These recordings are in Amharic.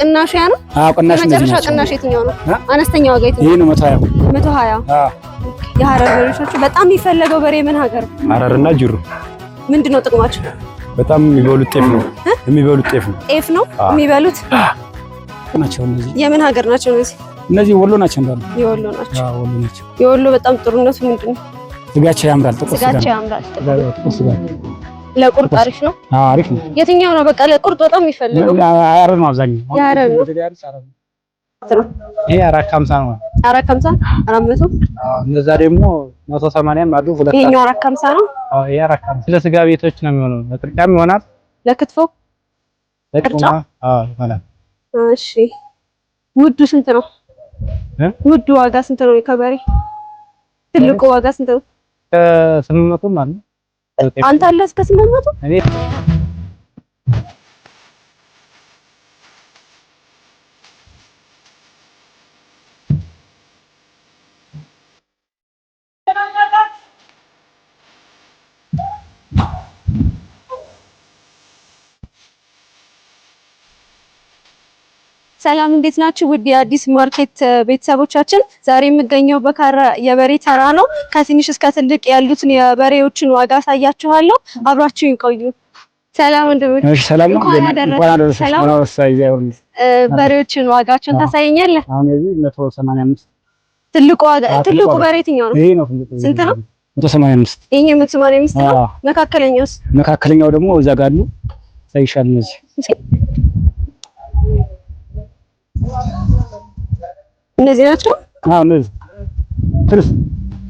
ቅናሽ ያ ነው። አዎ ቅናሽ እነዚህ የመጨረሻ ናቸው። ቅናሽ የትኛው ነው? አነስተኛ ዋጋ የትኛው? ይሄ ነው 120። 120። አዎ የሀረር በሬዎች ናቸው። በጣም የሚፈለገው በሬ ምን ሀገር ነው? ሀረርና ጅሩ። ምንድን ነው ጥቅማቸው? በጣም የሚበሉት ጤፍ ነው። የሚበሉት ጤፍ ነው። ጤፍ ነው የሚበሉት። ናቸው እነዚህ። የምን ሀገር ናቸው እነዚህ? እነዚህ ወሎ ናቸው እንዳሉ። የወሎ ናቸው። አዎ ወሎ ናቸው። የወሎ በጣም ጥሩነቱ ምንድን ነው? ስጋቸው ያምራል። ጥቁር ስጋ ስጋቸው ነው። ያምራል። ጥቁር ስጋ። ለቁርጥ አሪፍ ነው። አዎ አሪፍ ነው። የትኛው ነው በቃ ለቁርጥ በጣም የሚፈለገው? ሀረር ነው አብዛኛው። የሀረር ነው። ይሄ 450 ነው። 450፣ 400። አዎ እነዛ ደግሞ 180ም አሉ። ሁለት ይሄኛው 450 ነው። አዎ ይሄ 450 ለስጋ ቤቶች ነው የሚሆነው። ለቅርጫም ይሆናል። ለክትፎ ለቅርጫ አዎ ይሆናል። እሺ ውዱ ስንት ነው? ውዱ ዋጋ ስንት ነው? ከበሬ ትልቁ ዋጋ ስንት ነው? ከ800 አለ። አንተ አለ እስከ 800? እኔ ሰላም እንዴት ናችሁ? ውድ የአዲስ ማርኬት ቤተሰቦቻችን፣ ዛሬ የምገኘው በካራ የበሬ ተራ ነው። ከትንሽ እስከ ትልቅ ያሉትን የበሬዎችን ዋጋ አሳያችኋለሁ። አብራችሁን ቆዩ። ሰላም ወንድሞች፣ እሺ ሰላም ነው። እንኳን አደረሰ። ሰላም ነው። በሬዎችን ዋጋቸውን ታሳየኛለህ? አሁን የዚህ 185። ትልቁ ዋጋ ትልቁ በሬ የትኛው ነው? ይሄ ነው። ስንት ነው? 185። ይሄኛው 185 ነው። መካከለኛውስ? መካከለኛው ደግሞ እዛ ጋር አሉ። ሳይሻል እነዚህ እነዚህ ናቸው። አዎ እነዚህ ትርፍ።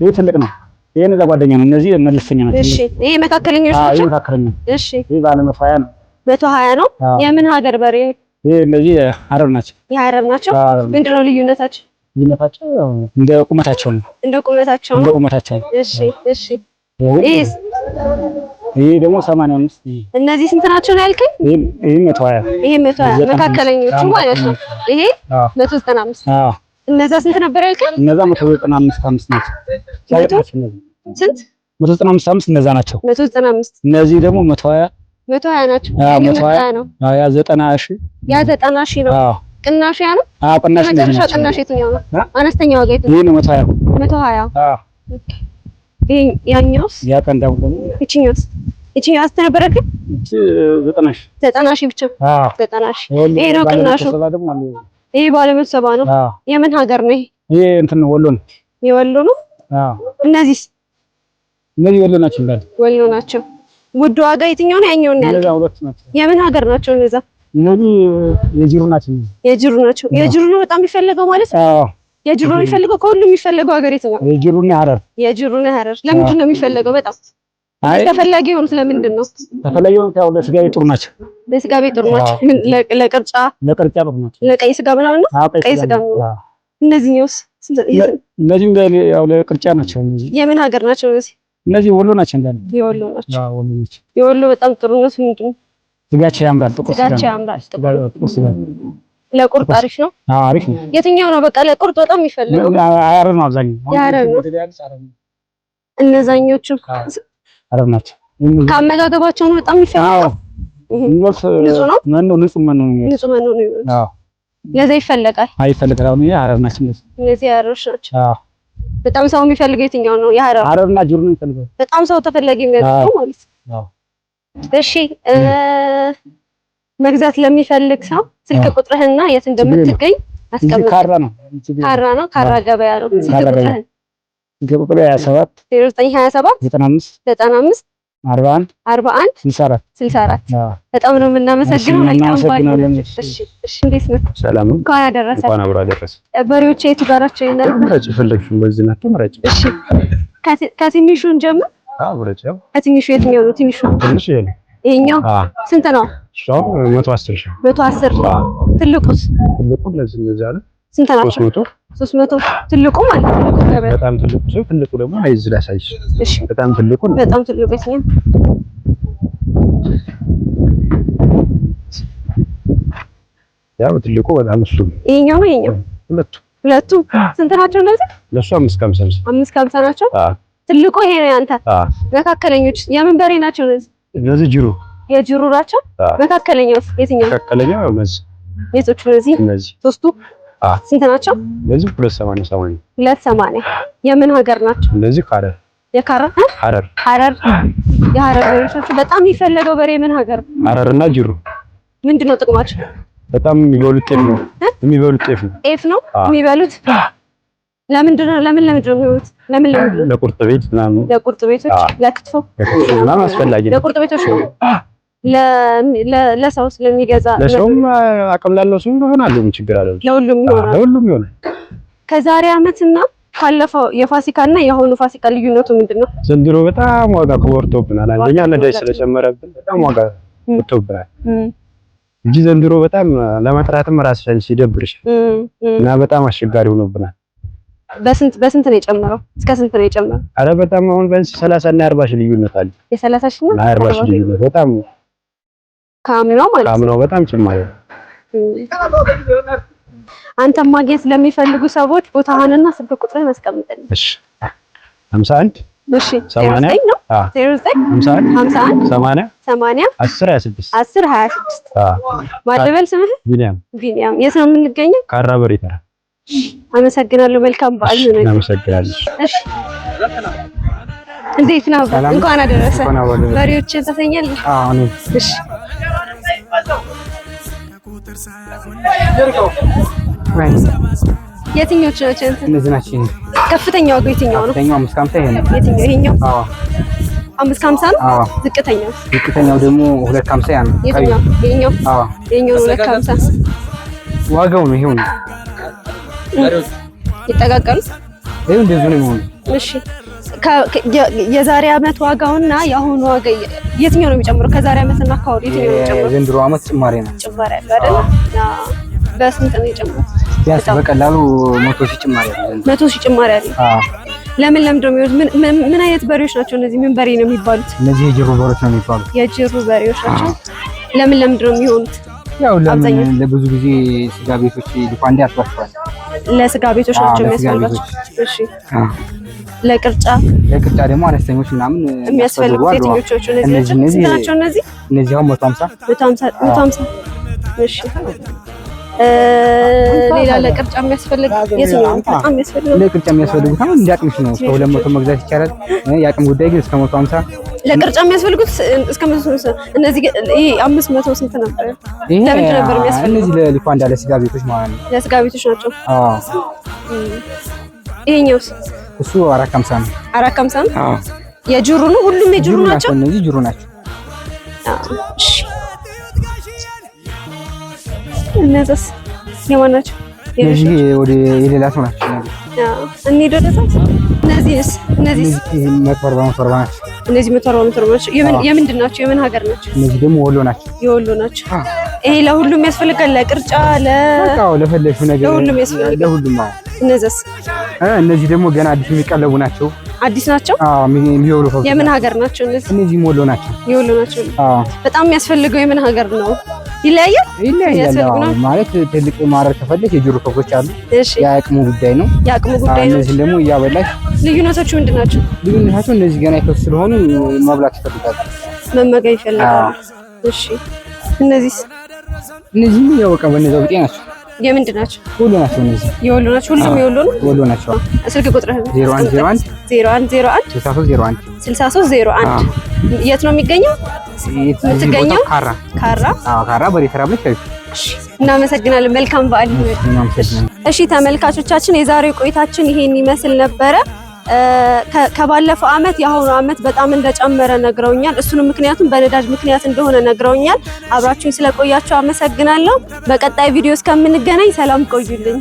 ይሄ ትልቅ ነው። ይሄ እነዛ ጓደኛ ነው። እነዚህ መለስተኛ ናቸው። እሺ ይሄ መካከለኛው አዎ ናቸው። ይሄ መካከለኛ። እሺ ይሄ ባለ 120 ነው። 120 ነው። የምን ሀገር በሬ? ይሄ እነዚህ ሀረር ናቸው። የሀረር ናቸው። ምንድን ነው ልዩነታቸው? ልዩነታቸው እንደ ቁመታቸው ነው። እንደ ቁመታቸው ነው። እንደ ቁመታቸው ነው። እሺ እሺ። ይሄስ? ይሄ ደግሞ 85። እነዚህ ስንት ናቸው ነው ያልከኝ? ይሄ 120። ይሄ 120 መካከለኞቹ ማለት ነው። ይሄ 195። አዎ እነዛ ስንት ነበር ያልከኝ? እነዛ 195 5 ናቸው። ስንት? 195 5 እነዛ ናቸው። 195። እነዚህ ደግሞ 120። 120 ናቸው። አዎ 120 ነው። አዎ ያ 90 ሺህ። ያ 90 ሺህ ነው። አዎ ቅናሹ ያ ነው። አዎ ቅናሽ እነዚህ መጨረሻ ናቸው። ቅናሽ የትኛው ነው? አነስተኛ ዋጋ የትኛው? ይሄ ነው 120። 120። አዎ ይሄ ያኛውስ? ያ ቀንዳሙ ደግሞ ይችኛውስ? ይችኛው ስንት ነበረ ግን? እቺ 90 ሺህ። 90 ሺህ ብቻ። አዎ 90 ሺህ። ይሄ ነው ቅናሹ። ይሄ ባለ 170 ነው። አዎ የምን ሀገር ነው ይሄ? ይሄ እንትን ነው ወሎ ነው። የወሎ ነው። አዎ እነዚህስ? እነዚህ ወሎ ናቸው እንዳለ። ወሎ ናቸው። ውድ ዋጋ የትኛው ነው? ያኛው ነው እነዛ ሁለቱ ናቸው። የምን ሀገር ናቸው እነዛ? እነዚህ የጅሩ ናቸው። የጅሩ ናቸው። የጅሩ ነው በጣም የሚፈለገው ማለት ነው። አዎ የጅሩ ነው የሚፈለገው። ከሁሉም የሚፈለገው ሀገር የትኛው? የጅሩና ሀረር። የጅሩና ሀረር። ለምንድን ነው የሚፈለገው በጣም? አይ ተፈላጊ የሆኑት ለምንድን ነው? ተፈላጊ የሆኑት ያው ለስጋ ቤት ጥሩ ናቸው። ለስጋ ቤት ጥሩ ናቸው። ምን ለቅርጫ? ለቅርጫ ጥሩ ናቸው። ለቀይ ስጋ ምናምን ነው። አዎ ቀይ ስጋ። እነዚህኛውስ? እነዚህም ያው ለቅርጫ ናቸው። እነዚህ የምን ሀገር ናቸው እነዚህ? እነዚህ ወሎ ናቸው እንዳለ። የወሎ ናቸው። አዎ ወሎ ናቸው። የወሎ በጣም ጥሩነቱ ምንድን ነው? ስጋቸው ያምራል። ጥቁር ስጋ ስጋቸው ያምራል። ጥቁር ስጋ። ለቁርጥ አሪፍ ነው። አዎ አሪፍ ነው። የትኛው ነው በቃ ለቁርጥ በጣም የሚፈለገው? ሀረር ነው አብዛኛው። የሀረር ነው። እነዛኞቹ ሀረር ናቸው። ከአመጋገባቸው ነው በጣም የሚፈለገው። አዎ ንጹህ ነው። መኖ ንጹህ መኖ ነው። ንጹህ መኖ ነው የሚበሉት። አዎ ለዛ ይፈለጋል። አይ ይፈለጋል። አሁን ይሄ ሀረር ናቸው። እነዚህ ሀረሮች ናቸው። አዎ በጣም ሰው የሚፈልገው የትኛው ነው? የሀረር። ሀረርና ጅሩ ነው የሚፈልገው። በጣም ሰው ተፈላጊ የሚያደርገው ማለት ነው። እሺ መግዛት ለሚፈልግ ሰው ስልክ ቁጥርህንና የት እንደምትገኝ አስቀምጥ። ካራ ነው። ካራ ነው። ካራ ገበያ ነው። ስልክ ቁጥርህን? ስልክ ቁጥር 27 0927 95 95 41 41 64 64። በጣም ነው የምናመሰግነው። መልካም በዓል። እሺ እሺ። እንዴት ነህ? ሰላም ነው። እንኳን አደረሰ። እንኳን አብሮ አደረሰ። በሬዎች የቱ ጋር ናቸው? ምረጭ፣ የፈለግሽውን በዚህ ናቸው ምረጭ። እሺ ከትንሹ እንጀምር። አዎ ምረጭ። ያው ከትንሹ የትኛው ነው ትንሹ? ትንሹ ይሄ ነው። ይሄኛው ስንት ነው? እሱ አሁን 110 ሺህ። 110። ትልቁስ? ትልቁ እነዚህ እነዚህ አለ ስንት ናቸው? 300። 300 ትልቁ ማለት ነው። በጣም ትልቁ ሰው ትልቁ ደግሞ እዚህ ላሳይሽ። እሺ በጣም ትልቁ ነው። በጣም ትልቁ የትኛው? ያው ትልቁ በጣም እሱ ይሄኛው ነው። ይሄኛው ሁለቱ ሁለቱ ስንት ናቸው እነዚህ? ለሱ 550 550 ናቸው። አዎ ትልቁ ይሄ ነው ያንተ። አዎ መካከለኞች የምን በሬ ናቸው እነዚህ? እነዚህ ጅሩ የጅሩ ናቸው። መካከለኛው የትኛው? መካከለኛው እነዚህ የቶቹ እነዚህ? እነዚህ ሶስቱ ስንት ናቸው? እነዚህ 2.80 80። 2.80። የምን ሀገር ናቸው? እነዚህ ሐረር። የካራ? ሐረር። ሐረር። የሐረር በሬዎች ናቸው። በጣም የሚፈለገው በሬ የምን ሀገር? ሐረርና ጅሩ። ምንድነው ጥቅማቸው? በጣም የሚበሉት ጤፍ ነው። የሚበሉት ጤፍ ነው። ጤፍ ነው የሚበሉት። ለምንድን ነው ለምን ለምንድን ነው የሚበሉት? ለምን ለምንድን ነው? ለቁርጥ ቤት ምናምን። ለቁርጥ ቤቶች፣ ለክትፎ ምናምን አስፈላጊ ነው። ለቁርጥ ቤቶች ነው። ለሰው ስለሚገዛ ለሰውም አቅም ላለው ሰው ይሆናል። ምን ችግር አለው? ለሁሉም ይሆናል። ለሁሉም ይሆናል። ከዛሬ አመትና ካለፈው የፋሲካና የአሁኑ ፋሲካ ልዩነቱ ምንድነው? ዘንድሮ በጣም ዋጋ ወርዶብናል። አንደኛ ነዳጅ ስለጨመረብን በጣም ዋጋ ወጥቶብናል እንጂ ዘንድሮ በጣም ለመጥራትም ራስሽን ሲደብርሽ እና በጣም አስቸጋሪ ሆኖብናል። በስንት ነው የጨመረው? እስከ ስንት ነው የጨመረው? አረ በጣም አሁን ቢያንስ 30 እና 40 ሺህ ልዩነት አለ። የ30 ሺህ እና 40 ሺህ ልዩነት በጣም ከአምናው ማለት ነው። ከአምናው በጣም ጭማሪ ነው። አንተም ማግኘት ለሚፈልጉ ሰዎች ቦታህንና ስልክ ቁጥርህን አስቀምጥልኝ። እሺ 51። እሺ 09 ነው። 09 51 51 80 80 10 26። 10 26። ማን ልበል ስምህ? ቢኒያም። ቢኒያም። የት ነው የምንገኘው? ካራ በሬ ተራ። አመሰግናለሁ። መልካም በዓል ይሁንልህ። አመሰግናለሁ። እሺ እንዴት ነው? እንኳን አደረሰ። በሬዎችን ታሰኛለህ? አዎ። እሺ የትኞቹ ናቸው? እነዚህ ናቸው። ከፍተኛ ዋጋው የትኛው ነው? ከፍተኛው 5.50 ይሄ ነው። የትኛው? ይሄኛው? አዎ። 5.50 ነው? አዎ። ዝቅተኛው? ዝቅተኛው ደግሞ 2.50 ያ ነው። የትኛው? ይሄኛው? አዎ። ይሄኛው ነው 2.50። ዋጋው ነው ይሄው ነው። ይጠጋጋሉ? ይሄው እንደዚሁ ነው የሚሆነው። እሺ የዛሬ አመት ዋጋውና የአሁኑ ዋጋ የትኛው ነው የሚጨምረው? ከዛሬ አመትና ከአሁኑ የትኛው ነው የሚጨምረው? የዘንድሮ አመት ጭማሪ ነው። ጭማሪ አለው አይደል? አዎ። በስንት ነው የጨመረው? ቢያንስ በቀላሉ 100,000 ጭማሪ አለው። 100,000 ጭማሪ አለው። አዎ። ለምን ለምንድን ነው የሚሆኑት? ምን አይነት በሬዎች ናቸው እነዚህ? ምን በሬ ነው የሚባሉት? እነዚህ የጅሩ በሬዎች ነው የሚባሉት። የጅሩ በሬዎች ናቸው። ለምን ለምንድን ነው የሚሆኑት? ያው ለምን ለብዙ ጊዜ ስጋ ቤቶች ሊኳንዳ ያስባቸዋል። ለስጋ ቤቶች ናቸው የሚያስፈልጓቸው። እሺ ለቅርጫ ለቅርጫ ደግሞ አነስተኞች ምናምን የሚያስፈልጉት የትኞቹ ናቸው? እነዚህ ናቸው። እነዚህ እነዚህ አሁን 150 150። እሺ ሌላ ለቅርጫ የሚያስፈልግ የትኛው ነው? በጣም የሚያስፈልገው ለቅርጫ የሚያስፈልጉት አሁን እንደ አቅምሽ ነው። እስከ 200 መግዛት ይቻላል። የአቅም ጉዳይ ግን እስከ 150 ለቅርጫ የሚያስፈልጉት እስከ 150። እነዚህ ይሄ 500 ስንት ነበር? ለምንድን ነበር የሚያስፈልጉት? እነዚህ ለሊኳንዳ ለስጋ ቤቶች ማለት ነው። ለስጋ ቤቶች ናቸው። አዎ። ይሄኛውስ? እሱ 4.50 ነው። 4.50 ነው። አዎ። የጅሩ ነው። ሁሉም የጅሩ ናቸው። እነዚህ ጅሩ ናቸው። እሺ እነዚህስ የማን ናቸው? እነዚህ ወደ የሌላ ሰው ናቸው። እንሂድ ወደዛ። እነዚህስ? እነዚህስ 140 140 ናቸው። እነዚህ 140 140 ናቸው። የምንድን ናቸው? የምን ሀገር ናቸው? እነዚህ ደግሞ ወሎ ናቸው። የወሎ ናቸው። ይሄ ለሁሉም ያስፈልጋል። ለቅርጫ፣ ለፈለግሽው ነገር ለሁሉም ያስፈልጋል። ለሁሉም። አዎ። እነዚህስ? እነዚህ ደግሞ ገና አዲስ የሚቀለቡ ናቸው። አዲስ ናቸው። አዎ፣ የሚወሉ ከብቶች። የምን ሀገር ናቸው እነዚህ? እነዚህም ወሎ ናቸው። የወሎ ናቸው። አዎ። በጣም የሚያስፈልገው የምን ሀገር ነው? ይለያያል። ይለያያል። አዎ፣ ማለት ትልቅ ማረር ከፈለግሽ የጅሩ ከብቶች አሉ። እሺ፣ የአቅሙ ጉዳይ ነው። የአቅሙ ጉዳይ ነው። እነዚህን ደግሞ እያበላሽ። ልዩነቶቹ ምንድን ናቸው? ልዩነታቸው እነዚህ ገና የከብት ስለሆኑ መብላት ይፈልጋሉ፣ መመገብ ይፈልጋሉ። እሺ፣ እነዚህስ? እነዚህም ያው በቃ በእነዚያው ቢጤ ናቸው። የምንድን ናቸው? ወሎ ናቸው። እነዚህ የወሎ ናቸው። ሁሉም የወሎ ነው። ወሎ ናቸው። ስልክ ቁጥርህ? 0101 0101 6301 6301። የት ነው የሚገኘው? የምትገኘው? ካራ። ካራ። አዎ፣ ካራ በሬ ተራ ብለሽ። እናመሰግናለን። መልካም በዓል ይሁንልህ። እሺ ተመልካቾቻችን፣ የዛሬው ቆይታችን ይሄን ይመስል ነበረ። ከባለፈው አመት የአሁኑ አመት በጣም እንደጨመረ ነግረውኛል። እሱንም ምክንያቱም በነዳጅ ምክንያት እንደሆነ ነግረውኛል። አብራችሁኝ ስለቆያችሁ አመሰግናለሁ። በቀጣይ ቪዲዮ እስከምንገናኝ ሰላም ቆዩልኝ።